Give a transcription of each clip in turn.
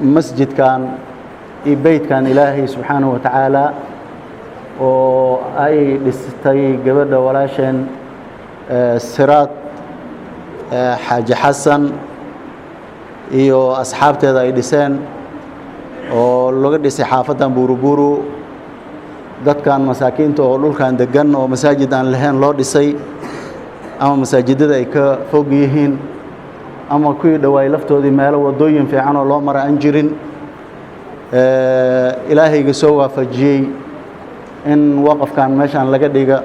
Masjidkan iyo beytkan Ilaahay subxaanahu wa tacaala oo ay dhistay gabadha walaasheen Siraad Xaaji Xasan iyo asxaabteeda ay dhiseen, oo laga dhisay xaafaddan Buuruburu, dadkan masaakiinta oo dhulkan degan oo masaajid aan lahayn loo dhisay, ama masaajidada ay ka fog yihiin, ama kuwii dhowaay laftoodii meelo waddooyin fiican oo loo mara aan jirin. Ilaahayga soo waafajiyey in waqafkan meeshaan laga dhiga,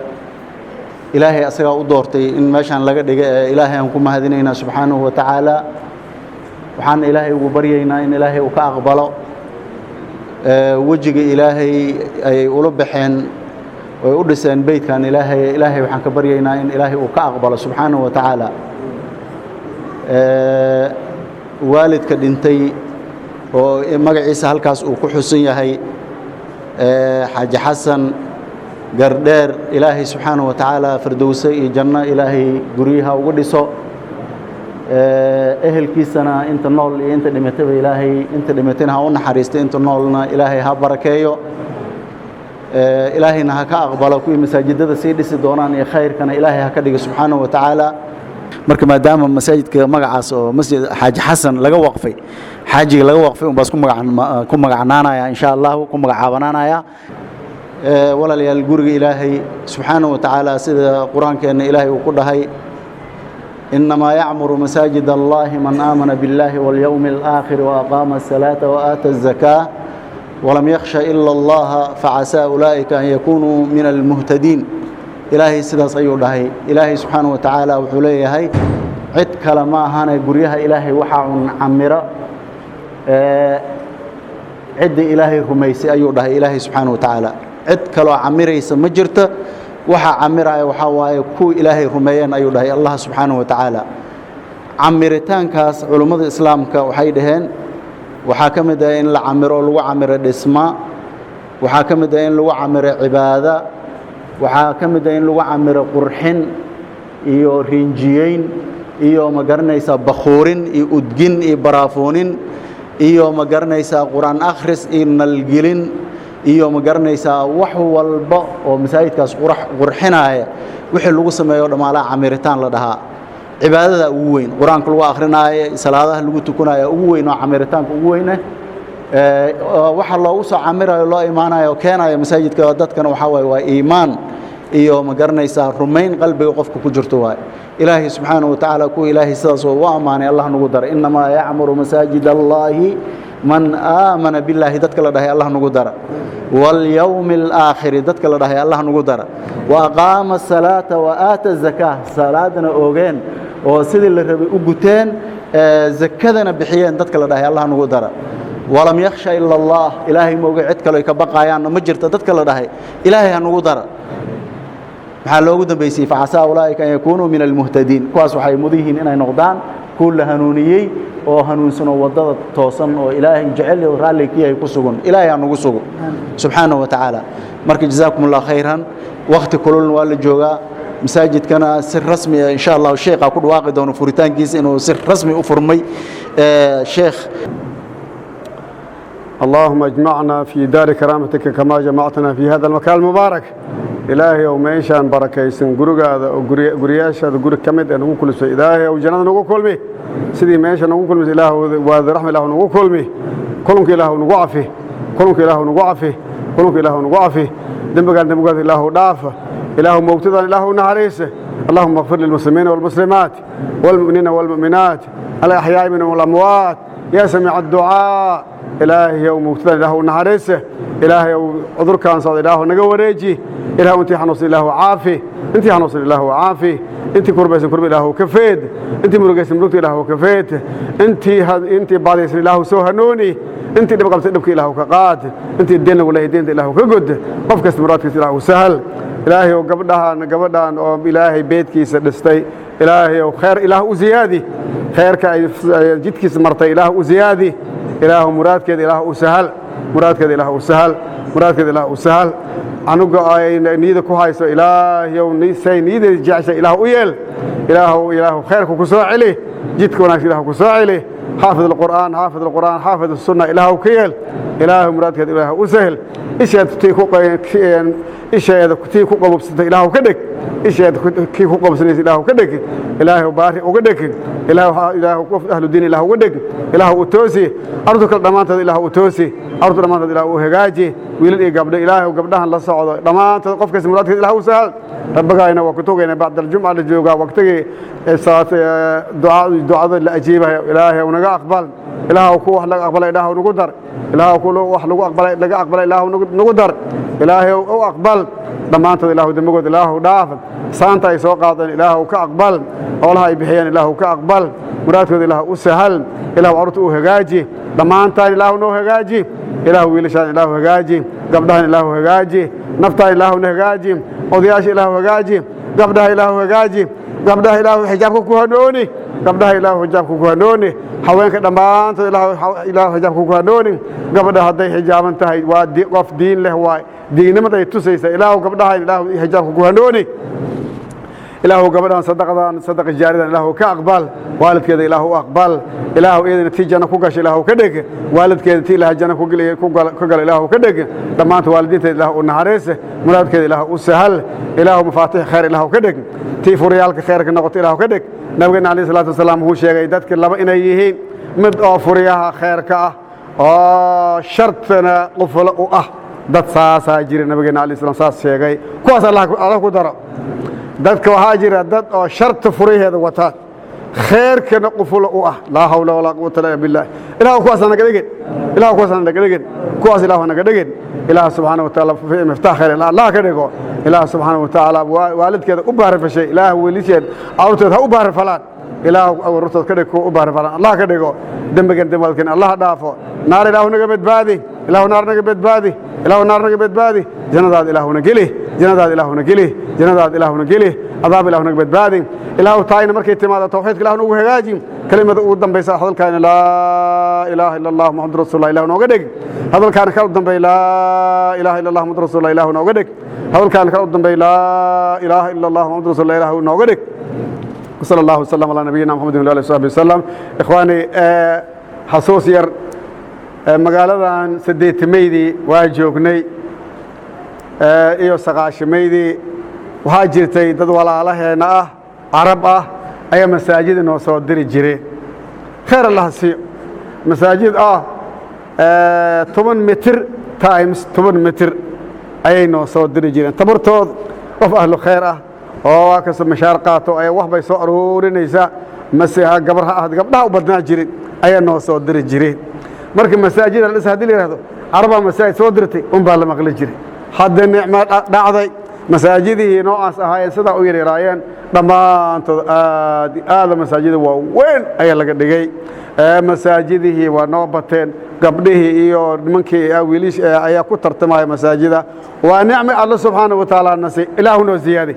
Ilaahay asagaa u doortay in meeshaan laga dhiga, ee Ilaahay aan ku mahadinaynaa subxaanahu wa tacaala. Waxaan Ilaahay ugu baryaynaa in Ilaahay uu ka aqbalo. Wejiga Ilaahay ay ula baxeen oy u dhiseen beytkan Ilaahay, Ilaahay waxaan ka baryaynaa in Ilaahay uu ka aqbalo subxaanahu wa tacaala. Waalidka dhintay oo magaciisa halkaas uu ku xusan yahay, Xaaji Xasan Gardheer, Ilaahay subxaanahu wa tacaala firdowse iyo janno Ilaahay guryaha uga dhiso. Ehelkiisana inta nool iyo inta dhimatayba, Ilaahay inta dhimatayna ha u naxariisto, inta noolna Ilaahay ha barakeeyo. Ilaahayna ha ka aqbalo. Kuwii masaajidada sii dhisi doonaan iyo khayrkana Ilaahay ha ka dhigo subxaanahu wa tacaala. Marka maadaama masaajidka magacaas oo Masjid Xaaji Xasan laga waqfay, xaajiga laga waqfay unbaa isku magac ku magacnaanaya, insha Allahu ku magacaabanaanaya. Walaalayaal, guriga Ilaahay subxaanahu wa tacaala, sida Qur-aankeenna Ilaahay uu ku dhahay: "إنما يعمر مساجد الله من آمن بالله واليوم الآخر وأقام الصلاة وآتى الزكاة ولم يخش إلا الله فعسى أولئك أن يكونوا من المهتدين." Ilaahay sidaas ayuu dhahay. Ilaahay subxaanahu wa tacaala wuxuu leeyahay: cid kale ma ahane, guryaha Ilaahay waxaa un camiro ciddii Ilaahay rumaysay, ayuu dhahay Ilaahay subxaanahu wa tacaala. Cid kaloo camiraysa ma jirta, waxaa camiraya waxaa waaye kuwa Ilaahay rumeeyeen, ayuu dhahay Allah subxaanahu wa tacaala. Camiritaankaas culummada Islaamka waxay dhaheen waxaa ka mid ah in la camiro, lagu camiro dhisma, waxaa ka mid ah in lagu camiro cibaada, waxaa ka mid ah in lagu camiro qurxin iyo rinjiyeyn iyo, ma garanaysaa, bakhuurin iyo udgin iyo baraafuunin iyo, ma garanaysaa, Qur-aan akhris iyo nalgelin iyo, ma garanaysaa, wax walba oo masaajidkaas qurxinaaya. Wixii lagu sameeyo dhammaalaha camiritaan la dhahaa. Cibaadada ugu weyn, Qur-aanka lagu akrinaayo, salaadaha lagu tukanaayo ugu weyn oo camiritaanka ugu weyne. Waxa loogu soo camirayo, loo imaanayo oo keenayo masaajidka dadkana waxaa waaye waa iimaan iyo, ma garanaysaa, rumayn qalbiga qofka ku jirto waaye. Ilaahay subxaanahu wa tacaala kuwa Ilaahay sidaas oo u ammaanay Allah nagu daray. "إنما يعمر مساجد الله من آمن بالله" dadka la dhahay Allah nagu dara, "واليوم الآخر" dadka la dhahay Allah nagu dara, "وأقام الصلاة وآتى الزكاة", salaadana oogeen oo sidii la rabay u guteen, zakadana bixiyeen dadka la dhahay Allah nagu dara, "ولم يخش إلا الله", Ilaahay mooga cid kale ay ka baqayaanna ma jirta dadka la dhahay Ilaahay ha nagu dara. Maxaa loogu dambeysay? "فعسى أولئك أن يكونوا من المهتدين." Kuwaas waxay mudan yihiin inay noqdaan kuwa la hanuuniyey oo hanuunsan oo waddada toosan oo Ilaahay jecel iyo raalli ka yahay ku sugan. Ilaahay ha nagu sugo subxaanahu wa tacaala. Marka جزاكم الله خيرا. Wakhti kululna waa la joogaa, masaajidkana si rasmi ah insha Allah sheekha ku dhawaaqi doono furitaankiisa inuu si rasmi u furmay, sheekh. اللهم اجمعنا في دار كرامتك كما جمعتنا في هذا المكان المبارك. Ilaahay ow, meeshaan barakaysan, gurigaada oo guriyaashaada guri ka mid ee nagu kulmisay, Ilaahay ow, jannada nagu kulmi sidii meesha nagu kulmisay. Ilaah waad raxma, Ilaah nagu kulmi. Kulunka Ilaah nagu cafi, kulunka Ilaah nagu cafi, kulunka Ilaah nagu cafi. Dembigaan dembigaada Ilaahu dhaafa. Ilaahu mowtadan Ilaahu naxariisa. اللهم اغفر للمسلمين والمسلمات والمؤمنين والمؤمنات الأحياء منهم والأموات يا سميع الدعاء. Ilaahay ow, mowtadan Ilaahu naxariisa. Ilaahay ow, cudurkaan socda Ilaahu naga wareeji. Ilaahu, intii xanuunsan Ilaahu caafi, intii xanuunsan Ilaahu caafi. Intii kurbaysan kurba Ilaahu ka feed, intii murugaysan murugta Ilaahu ka feed, intii baadiyaysan Ilaahu soo hanuuni, intii dhib qabtay dhibka Ilaahu ka qaad, intii deen lagu leeyahay deenta Ilaahu ka god. Qof kasta muraadkiisa Ilaahu sahal. Ilaahay ow, gabdhahan, gabadhan oo Ilaahay beedkiisa dhistay, Ilaahay ow, khayr Ilaah u ziyaadi. Khayrka ay jidkiisa martay Ilaah u ziyaadi. Ilaahu muraadkeeda Ilaah u sahal, muraadkeeda Ilaah u sahal, muraadkeeda Ilaah u sahal. Anuga ay niyada ku hayso, Ilaahayow, say niyadeeda jeceshay Ilaah u yeel. Ilaahow, Ilaahu khayrka ku soo celi, jidka wanaagsan Ilaah ku soo celi. Xaafid alqur'aan, xaafid alqur'aan, xaafid asunna Ilaahu ka yeel. Ilaahu muraadkeeda Ilaahu u sahel. Isheed tii ku isheeda tii ku qabobsata Ilaahu ka dhig. Isheeda kii ku qabsanaysa Ilaahu ka dhig. Ilaahu baari uga dhig. Ilaahu qof ahlu diin Ilaahu uga dhig. Ilaahu u toosi ardu kale dhammaantood. Ilaahu u toosi ardu dhammaantood. Ilaahu u hagaaji wiilal iyo gabdho. Ilaahu gabdhahan la socdo dhammaantood, qof kasta muraadkeeda Ilaahu u sahal. Rabbigayna waa ku tugayna. Bacda aljumca la joogaa, waqtigii ducada la ajiibayo. Ilaahay naga aqbal. Ilaahu ku wax laga aqbalay Ilaahu nagu dar. Ilaahu ku wax lagu aqbalay laga aqbalay Ilaahu nagu dar. Ilaahay u aqbal dhammaantood. Ilaahu dembigood Ilaahu dhaaf. Saanta ay soo qaadeen Ilaahu ka aqbal. Howlaha ay bixiyeen Ilaahu ka aqbal. Muraadkooda Ilaahu u sahal. Ilaahu carruurta u hagaaji. Dhammaantaan Ilaahu noo hagaaji. Ilaahu wiilashaan Ilaahu hagaaji. Gabdhahan Ilaahu hagaaji. Naftaan Ilaahu na hagaaji. Odayaasha Ilaahu hagaaji. Gabdhaha Ilaahu hagaaji. Gabdhaha Ilaahu xijaabka ku hanooni. Gabdhaha Ilaahu xijaabka ku hanooni. Haweenka dhammaantood Ilaahu xijaabka ku hanooni. Gabadha hadday xijaaban tahay waa qof diin leh waay, diinnimada ay tusaysa. Ilaahu gabdhahan Ilaahu xijaabka ku hanooni. Ilaahu gabadhan sadaqadan, sadaqa jaaridan Ilaahu ka aqbal. Waalidkeeda Ilaahu u aqbal. Ilaahu iyadana tii janno ku gasha Ilaahu ka dhig. Waalidkeeda tii Ilaah janno ku gala Ilaahu ka dhig. Dhammaanta waalidiinteeda Ilaahu u naxariis. Muraadkeeda Ilaahu u sahal. Ilaahu mafaatix khayr Ilaahu ka dhig. Tii furiyaalka khayrka noqoto Ilaahu ka dhig. Nabigeena alayhi salaatu wasalaam wuxuu sheegay dadka laba inay yihiin: mid oo furiyaha khayrka ah oo shartana quflo u ah. Dad saasaa jira, nabigeena alayhi salaam saas sheegay. Kuwaas Allah ku daro. Dadka waxaa jira dad oo sharta furaheeda wataan, khayrkana qufulo u ah. Laa hawla walaa quwata illa billah. Ilaah kuwaas naga dhigin. Ilaah kuwaas naga dhigin. Kuwaas Ilaah naga dhigin. Ilaah subxaanahu wa tacaala miftaax khayr Allah ka dhigo. Ilaah subxaanahu wa tacaala waalidkeeda u baarifashay, Ilaah wiilasheed carruurteed ha u baarifalaan. Ilaah carruurtood ka dhig kuwa u baarifalaan Allah ka dhigo. Dembigan dembi Allah dhaafo. Naar Ilaahu naga badbaadi. Ilaahu naar naga badbaadi. Ilaahu naar naga badbaadi. Jannadaad Ilaahuna geli. Jannadaad Ilaahuna geli. Jannadaad Ilaahuna geli. Cadaab Ilaahu naga badbaadi. Ilaahu taayna markay timaado tawxiidka Ilaahu nagu hagaaji. Kelimada ugu dambaysa hadalkaana laa ilaaha illa Allah Muhammad rasuulullah Ilaahu nooga dhig. Hadalkaana ka u dambeey laa ilaaha illa Allah Muhammad rasuulullah Ilaahu nooga dhig. Hadalkaana ka u dambeey laa ilaaha illa Allah Muhammad rasuulullah Ilaahu nooga dhig. وصلى الله وسلم على نبينا محمد وعلى اله وصحبه وسلم. اخواني، xasuus yar: magaaladan 80-maydii waa joognay iyo 90-maydii. Waxaa jirtay dad walaalaheenna ah, Carab ah, ayaa masaajida noo soo diri jire. Khayr Allah siiyo. Masaajid ah 10 mitir times 10 mitir ayay noo soo diri jireen. Tabartood qof ahlu khayr ah oo waa kasta mashaar qaato ayaa wax bay soo aruurinaysaa, mase ha gabar ha ahad, gabdhaha u badnaa jirin ayaa noo soo diri jireen. Marka masaajida la dhisa hadii la yidhahdo Carabaa masaajid soo dirtay un baa la maqli jiray. Hadda nicmo dhacday, masaajidihii noocaas ahaayeen sidaa u yaryaraayeen dhammaantood aad aada masaajida waaweyn ayaa laga dhigay. Masaajidihii waa noo bateen. Gabdhihii iyo nimankii wiilish ayaa ku tartamaya masaajida. Waa nicmo Alla subxaana wa tacaala nasi. Ilaahu noo ziyaadi.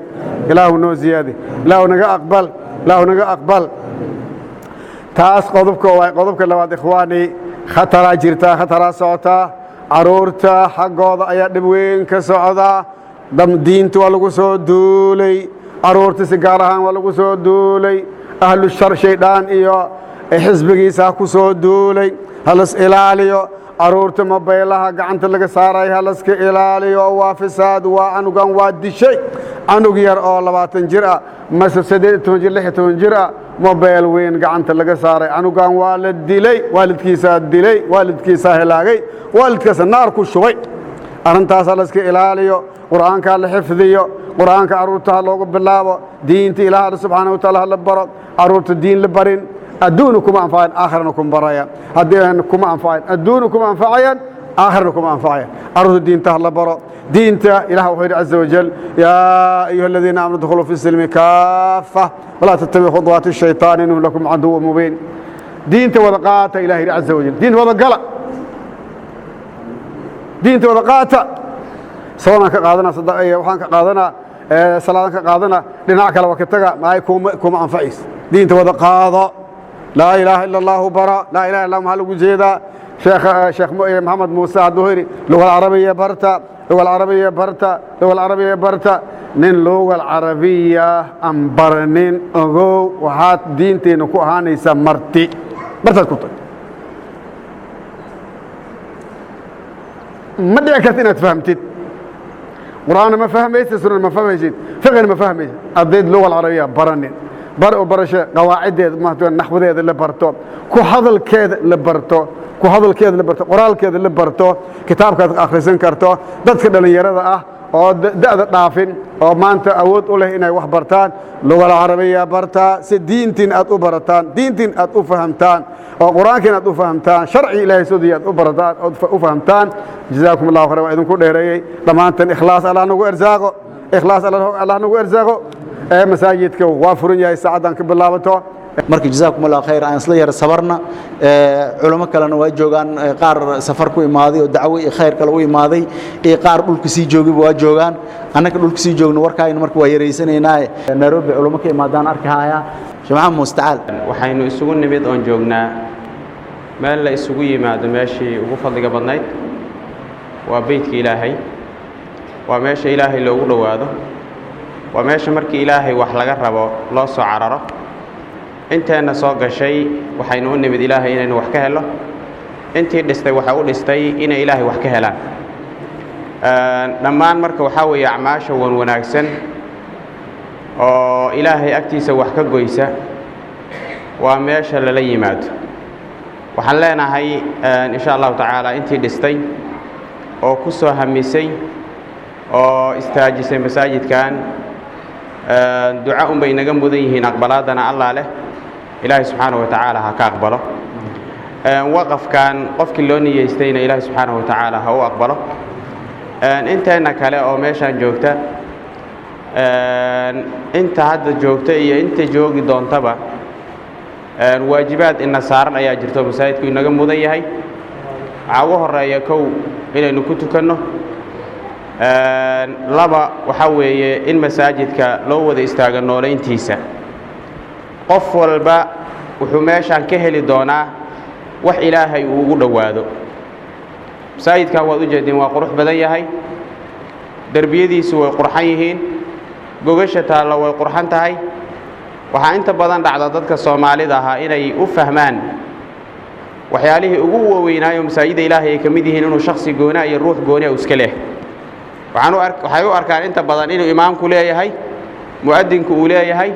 Ilaahu noo ziyaadi. Ilaahu naga aqbal. Ilaahu naga aqbal. Taas qodobka waa qodobka labaad. Ikhwaani, khataraa jirtaa, khataraa socotaa. Caruurta xaggooda ayaa dhib weyn ka socdaa. Dam diinta waa lagu soo duulay. Caruurta si gaar ahaan waa lagu soo duulay. Ahlu shar, shaydaan iyo xisbigiisa ku soo duulay. Halas ilaaliyo caruurta. Mobaylaha gacanta laga saaray halaska ilaaliyo. Waa fisaad, waa canugan waa dishay. Canug yar oo 20 jir ah mase 18 jir, 16 jir ah, mobeyl weyn gacanta laga saaray, canugan waa la dilay. Waalidkiisaa dilay, waalidkiisaa helaagay, waalidkaasa naar ku shubay. Arrintaas halaska ilaaliyo. Qur'aanka la xifdiyo. Qur'aanka carruurta ha loogu bilaabo. Diinta Ilaah Alla subxaana wa taala ha la baro carruurta. Diin la barin adduuna kuma anfacayan, aakhirana kuma barayaan. Haddii kuma anfacayan adduuna kuma anfacayaan, aakhirana kuma anfacayaan. Carruurta diinta ha la baro. Diinta Ilah wuxuu yidhi caza wajal: yaa ayuha aladiina aamanu udkhuluu fi silmi kaafa walaa tattabicu khuduwaati shaytaan innahu lakum caduwwun mubiin. Diinta wada qaata, Ilah yidhi caza wajal. Diinta wada gala, diinta wada qaata. Soonaan ka qaadanaa, waxaan ka qaadanaa, salaadan ka qaadana, dhinac kale waa ka taga, maay kuma anfacayso. Diinta wada qaado. Laa ilaaha ila allahu bara. Laa ilaha illa maxaa lagu jeedaa? Sheekh Maxamed Muuse hadduu yidhi luga alcarabiya barta, luga alcarabiya barta, luga alcarabiya barta. Nin luga alcarabiya aan baranin, ogow, waxaad diinteenna ku ahaanaysaa marti. Bartaad ku tag. Ma dhici karta inaad fahamtid qur'aanna ma fahmaysid, sunana ma fahmaysid, fiqina ma fahmaysid haddayd luga alcarabiya baranin. Bar oo barasho qawaaciddeeda, naxwadeeda la barto, ku hadalkeeda la barto, ku hadalkeeda la barto, qoraalkeeda la barto, kitaabkaad akhrisan karto. Dadka dhallinyarada ah oo da'da dhaafin oo maanta awood u leh inay wax bartaan, lugal carabiya bartaa si diintiin aad u barataan, diintiin aad u fahamtaan, oo qur-aankiin aad u fahamtaan, sharci Ilaahay sodii aad u barataan ood u fahamtaan. Jazaakum Allahu khayr. Waa idinku dheereeyey. Dhammaanteen ikhlaas Allah nagu ersaaqo, ikhlaas Allah nagu ersaaqo. Ee masaajidka waa furan yahay saacaddan ka bilaabato. Marka jazaakum Allah khayr. Aan isla yara sabarna. Culimo kalena waa joogaan, qaar safar ku imaaday oo dacwo iyo khayr kale u imaaday, iyo qaar dhulka sii joogayba waa joogaan. Annaka dhulka sii joogno warkaayna marka waa yaraysanaynaa. Nairobi culimo ka imaadaan arkahaya. Sheekh Maxamed Mustacaal. Waxaynu isugu nimid oon joognaa meel la isugu yimaado meeshii ugu fadliga badnayd, waa beytka Ilaahay, waa meesha Ilaahay loogu dhowaado, waa meesha markii Ilaahay wax laga rabo loo soo cararo. Inteenna soo gashay waxaynu u nimid Ilaahay inaynu wax ka helo. Intii dhistay waxa u dhistay inay Ilaahay wax ka helaan dhammaan. Marka waxaa weeye acmaasha wan wanaagsan oo Ilaahay agtiisa wax ka goysa waa meesha lala yimaado. Waxaan leenahay, insha Allahu tacaala, intii dhistay oo ku soo hamisay oo istaajisay masaajidkan, duca un bay naga mudan yihiin. Aqbalaadana Allah leh. Ilaahay subxaanahu wa tacaala ha ka aqbalo waqafkan. Qofkii loo niyeystayna Ilaahay subxaanahu wa tacaala ha u aqbalo. Inteenna kale oo meeshaan joogta, inta hadda joogta iyo inta joogi doontaba, waajibaad ina saaran ayaa jirto masaajidku inaga mudan yahay. Waxaa ugu horeeya, kow, inaynu ku tukanno. Laba, waxaa weeye in masaajidka loo wada istaago noolayntiisa. Qof walba wuxuu meeshaan ka heli doonaa wax Ilaahay uu ugu dhowaado. Masaajidkan waad u jeediin, waa qurux badan yahay, derbiyadiisu way qurxan yihiin, gogasha taallo way qurxan tahay. Waxaa inta badan dhacda dadka Soomaalida ahaa inay u fahmaan waxyaalihii ugu waaweynaayo masaajidda Ilaahay ay ka mid yihiin inuu shaksi goonaa iyo ruux gooniya iska leh. Waxay u arkaan inta badan inuu imaamku leeyahay, mu'adinku uu leeyahay,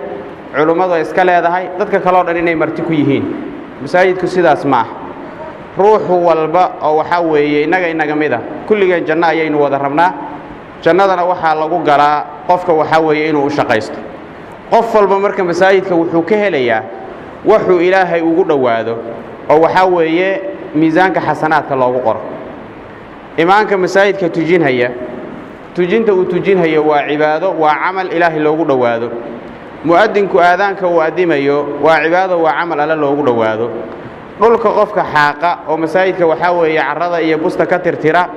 culummadu ay iska leedahay, dadka kaleo dhan inay marti ku yihiin. Masaajidku sidaas ma ah. Ruuxu walba oo waxaa weeye innaga inaga mid ah, kulligeen janno ayaynu wada rabnaa. Jannadana waxaa lagu galaa qofka waxaa weeye inuu u shaqaysto. Qof walba marka masaajidka wuxuu ka helayaa wuxuu Ilaahay ugu dhowaado oo waxaa weeye miisaanka xasanaadka loogu qoro. Imaamka masaajidka tujinhaya, tujinta uu tujinhayo waa cibaado, waa camal Ilaahay loogu dhowaado. Mu'adinku aadaanka uu addimayo waa cibaado, waa camal Alle loogu dhowaado. Dhulka qofka xaaqa oo masaajidka waxaa weeye carrada iyo busta ka tirtira,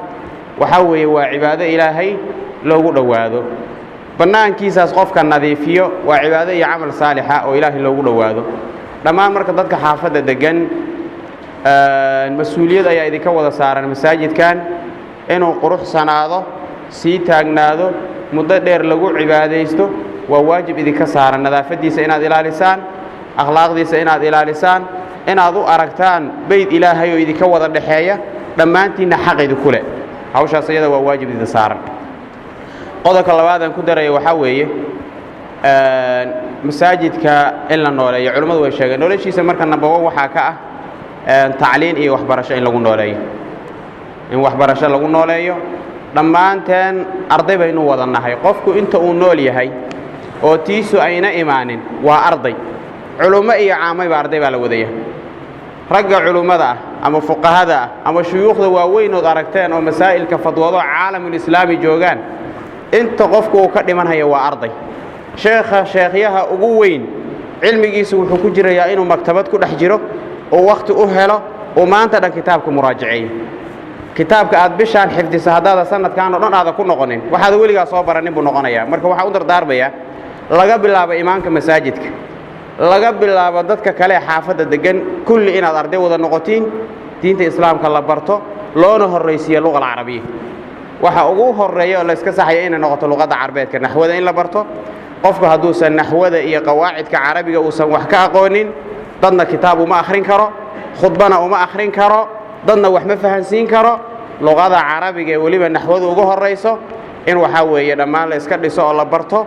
waxaa weeye waa cibaado Ilaahay loogu dhowaado. Bannaankiisaas qofka nadiifiyo waa cibaado iyo camal saalixa oo Ilaahay loogu dhowaado. Dhammaan marka dadka xaafadda deggan mas-uuliyad ayaa idinka wada saaran masaajidkan inuu quruxsanaado, sii taagnaado, muddo dheer lagu cibaadaysto. Waa waajib idinka saaran nadaafaddiisa inaad ilaalisaan, akhlaaqdiisa inaad ilaalisaan, inaad u aragtaan beyd Ilaahay oo idinka wada dhexeeya dhammaantiinna, xaq idinku leh. Hawshaas iyada waa waajib idin saaran. Qodobka labaadaan ku daraya waxaa weeye masaajidka in la nooleeyo. Culimmadu way sheegeen noloshiisa. Marka number one waxaa ka ah tacliin iyo waxbarasho in lagu nooleeyo, in waxbarasho lagu nooleeyo. Dhammaanteen arday baynu wada nahay. Qofku inta uu nool yahay oo tiisu ayna imaanin waa arday. Culummo iyo caamayba arday baa la wadaya. Ragga culummada ah ama fuqahada ah ama shuyuukhda waaweynood aragteen oo masaa'ilka fadwado caalamulislaami joogaan, inta qofku uu ka dhimanhayo waa arday. Sheekha sheekhyaha ugu weyn cilmigiisu wuxuu ku jirayaa inuu maktabad ku dhex jiro oo wakhti u helo uu maanta dhan kitaabka muraajaceeyo. Kitaabka aad bishaan xifdisa, haddaada sanadkan oo dhan aada ku noqonin, waxaada weligaa soo baranin buu noqonayaa. Marka waxaan u dardaarmayaa, laga bilaabo imaamka masaajidka, laga bilaabo dadka kale xaafadda deggan, kulli inaad arday wada noqotiin, diinta Islaamka la barto, loona horraysiiyo luqa alcarabiya. Waxa ugu horreeya oo layska saxaya inay noqoto luqadda carbeedka, naxwada in la barto. Qofku hadduusan naxwada iyo qawaacidka carabiga uusan wax ka aqoonin, dadna kitaab uma akhrin karo. Khudbana uma akhrin karo, dadna wax ma fahansiin karo. Luqada Carabiga ee weliba naxwadu ugu horayso in waxaa weeye dhammaan la iska dhiso oo la barto.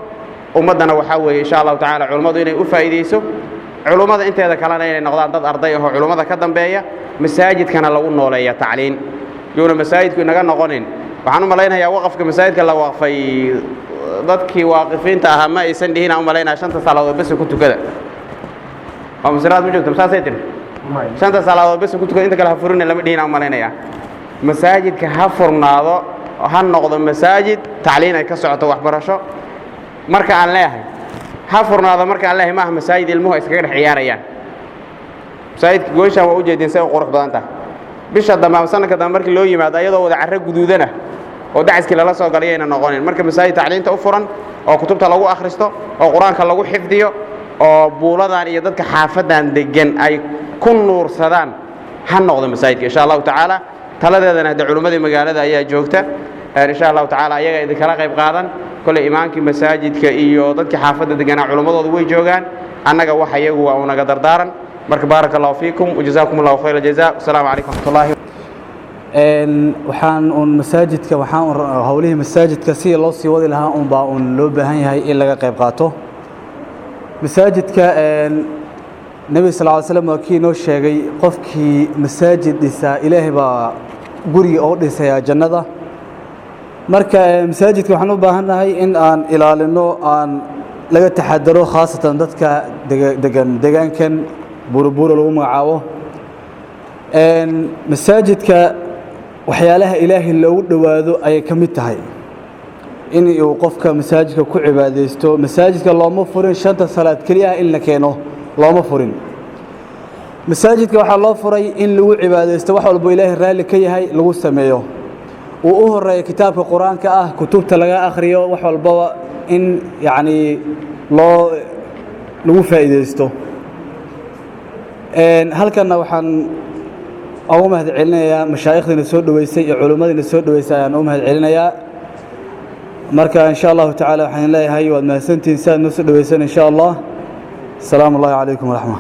Ummaddana waxaa weeye, insha Allahu tacaala, culummadu inay u faa'iidayso, culummada inteeda kalena inay noqdaan dad arday ahoo culummada ka dambeeya. Masaajidkana lagu nooleeya tacliin, yuuna masaajidku inaga noqonin. Waxaan u malaynayaa waqafka masaajidka la waqfay, dadkii waaqifiinta ahaa ma aysan dhihin, aan u malaynaya, shanta salaadood bes ku tukada. Waa masiraad ma joogto, saasay tiri, shanta salaadood bes ku tukada, inta kale ha furina lama dhihin, aan u malaynayaa. Masaajidka ha furnaado, ha noqdo masaajid tacliin ay ka socoto, waxbarasho. Marka aan leeyahay ha furnaado, marka aan leeyahay, maaha masaajid ilmuhu ay iskaga dhex ciyaarayaan. Masaajidka gooshaan waa ujeedin say u qurux badan tahay. Bisha dambe ama sanadka dambe markii loo yimaado, ayadoo wada carro guduudana oo dacaskii lala soo galay ayna noqonin. Marka masaajid tacliinta u furan oo kutubta lagu akhristo oo Qur-aanka lagu xifdiyo oo buuladan iyo dadka xaafadan degan ay ku nuursadaan ha noqdo masaajidka, insha Allahu tacaala. Taladeedana hadde culimmadii magaalada ayaa joogta, insha Allahu tacaala ayaga idinkala qayb qaadan. Kolley imaankii masaajidka iyo dadkii xaafadda deganaa culimmadoodu way joogaan. Annaga wax iyagu waa unaga dardaaran. Marka baaraka Allahu fiikum wajazaakum Allahu khayra jaza. Wasalaamu calaykum waraxmatullahi. Waxaan uun masaajidka, waxaan uun howlihii masaajidka sidii loo sii wadi lahaa un baa uun loo baahan yahay in laga qayb qaato masaajidka. Nebiga sal ly slam waa kii inoo sheegay, qofkii masaajid dhisaa Ilaahay baa guriga oo dhisayaa jannada. Marka masaajidka waxaan u baahannahay in aan ilaalino, aan laga taxadaro, khaasatan dadka degan deegaankan Buurabuura lagu magacaabo. Masaajidka waxyaalaha Ilaahay loogu dhowaado ayay ka mid tahay in uu qofka masaajidka ku cibaadaysto. Masaajidka looma furin shanta salaad keliya ah in la keeno, looma furin. Masaajidka waxaa loo furay in lagu cibaadaysto, wax walbo Ilaahay raalli ka yahay lagu sameeyo, uu u horeeyo kitaabka Qur-aanka ah, kutubta laga akhriyo, wax walbaba in yacnii loo lagu faa'iidaysto. Halkanna waxaan ugu mahad celinayaa mashaa'ikhdiina soo dhoweysay iyo culimmadiina soo dhoweysay ayaan ugu mahad celinayaa. Marka insha Allahu tacaala waxaan leeyahay waad mahadsantihiin si aad noo soo dhoweyseen, insha Allah. Asalaamu Allahi calaykum waraxma.